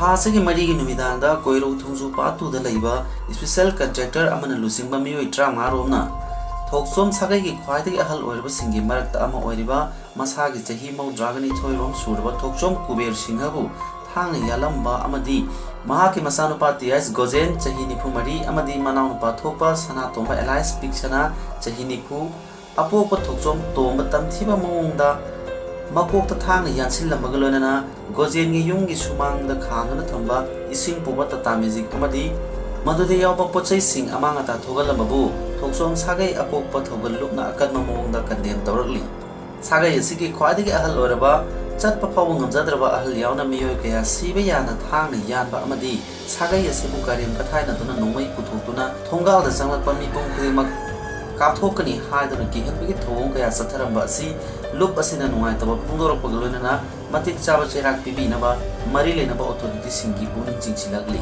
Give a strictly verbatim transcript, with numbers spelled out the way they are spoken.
ꯊꯥ ꯑꯁꯤꯒꯤ ꯃꯔꯤꯒꯤ ꯅꯨꯃꯤꯗꯥꯡꯗ ꯀꯣꯏꯔꯧ ꯊꯣꯡꯖꯨ ꯄꯥꯠ ꯇꯨꯗ ꯂꯩꯕ special contractor ꯑꯃꯅ ꯂꯨꯆꯤꯡꯕ ꯃꯤꯑꯣꯏ ꯇꯔꯥꯃꯉꯥ ꯔꯣꯝꯅ ꯊꯣꯛꯆꯣꯝ ꯁꯥꯒꯩꯒꯤ ꯈ꯭ꯋꯥꯏꯗꯒꯤ ꯑꯍꯜ ꯑꯣꯏꯔꯕꯁꯤꯡꯒꯤ ꯃꯔꯛꯇ ꯑꯃ ꯑꯣꯏꯔꯤꯕ ꯃꯁꯥꯒꯤ ꯆꯍꯤ ꯃꯧꯗ꯭ꯔꯥꯒ ꯅꯤꯊꯣꯏ ꯔꯣꯝ ꯁꯨꯔꯕ ꯊꯣꯛꯆꯣꯝ ꯀꯨꯕꯦꯔ ꯁꯤꯡꯍꯕꯨ ꯊꯥꯡꯅ ꯌꯥꯜꯂꯝꯕ ꯑꯃꯗꯤ ꯃꯍꯥꯛꯀꯤ ꯃꯆꯥꯅꯨꯄꯥ ꯇꯤ ꯑꯥꯏꯁ ꯒꯣꯖꯦꯟ, ꯆꯍꯤ ꯅꯤꯐꯨ ꯃꯔꯤ, ꯑꯃꯗꯤ ꯃꯅꯥꯎꯅꯨꯄꯥ ꯊꯣꯛꯄ ꯁꯅꯥꯇꯣꯝꯕ alias ꯄꯤꯛ ꯁꯅꯥ, ꯆꯍꯤ ꯅꯤꯐꯨ, ꯑꯄꯣꯛꯄ ꯊꯣꯛꯆꯣꯝ ꯇꯣꯝꯕ ꯇꯝꯊꯤꯕ ꯃꯑꯣꯡꯗ ꯃꯀꯣꯛꯇ ꯊꯥꯡꯅ ꯌꯥꯟꯁꯤꯜꯂꯝꯕꯒ ꯂꯣꯏꯅꯅ ꯒꯣꯖꯦꯟꯒꯤ ꯌꯨꯝꯒꯤ ꯁꯨꯃꯥꯡꯗ ꯈꯥꯡꯗꯨꯅ ꯊꯝꯕ ꯏꯁꯤꯡ ꯄꯨꯕ ꯇꯥꯇꯥ ꯃꯦꯖꯤꯛ ꯑꯃꯗꯤ ꯃꯗꯨꯗ ꯌꯥꯎꯕ ꯄꯣꯠꯆꯩꯁꯤꯡ ꯑꯃꯥꯡ ꯑꯇꯥ ꯊꯣꯛꯍꯜꯂꯝꯕꯕꯨ ꯊꯣꯛꯆꯣꯝ ꯁꯥꯒꯩ ꯑꯄꯣꯛꯄ ꯊꯧꯒꯜ ꯂꯨꯞꯅ ꯑꯀꯟꯕ ꯃꯑꯣꯡꯗ condemn ꯇꯧꯔꯛꯂꯤ꯫ ꯁꯥꯒꯩ ꯑꯁꯤꯒꯤ ꯈ꯭ꯋꯥꯏꯗꯒꯤ ꯑꯍꯜ ꯑꯣꯏꯔꯕ, ꯆꯠꯄ ꯐꯥꯎꯕ ꯉꯝꯖꯗ꯭ꯔꯕ ꯑꯍꯜ ꯌꯥꯎꯅ ꯃꯤꯑꯣꯏ ꯀꯌꯥ ꯁꯤꯕ ꯌꯥꯅ ꯊꯥꯡꯅ ꯌꯥꯟꯕ ꯑꯃꯗꯤ ꯁꯥꯒꯩ ꯑꯁꯤꯕꯨ ꯀꯥꯔꯦꯝ ꯀꯊꯥꯏꯅꯗꯨꯅ ꯅꯣꯡꯃꯩ ꯄꯨꯊꯣꯛꯇꯨꯅ ꯊꯣꯡꯒꯥꯜꯗ ꯆꯪꯂꯛꯄ ꯃꯤꯄꯨꯝ ꯈꯨꯗꯤꯡꯃꯛ ꯀꯥꯞꯊꯣꯛꯀꯅꯤ ꯍꯥꯏꯗꯨꯅ ꯀꯤꯍꯟꯕꯒꯤ ꯊꯧꯑꯣꯡ ꯀꯌꯥ ꯆꯠꯊꯔꯝꯕ ꯑꯁꯤ ꯂꯨꯞ ꯑꯁꯤꯅ ꯅꯨꯡꯉꯥꯏꯇꯕ ꯐꯣꯡꯗꯣꯔꯛꯄꯒ ꯂꯣꯏꯅꯅ ꯃꯇꯤꯛ ꯆꯥꯕ ꯆꯩꯔꯥꯛ ꯄꯤꯕꯤꯅꯕ ꯃꯔꯤ ꯂꯩꯅꯕ authority ꯁꯤꯡꯒꯤ ꯄꯨꯛꯅꯤꯡ ꯆꯤꯡꯁꯤꯜꯂꯛꯂꯤ꯫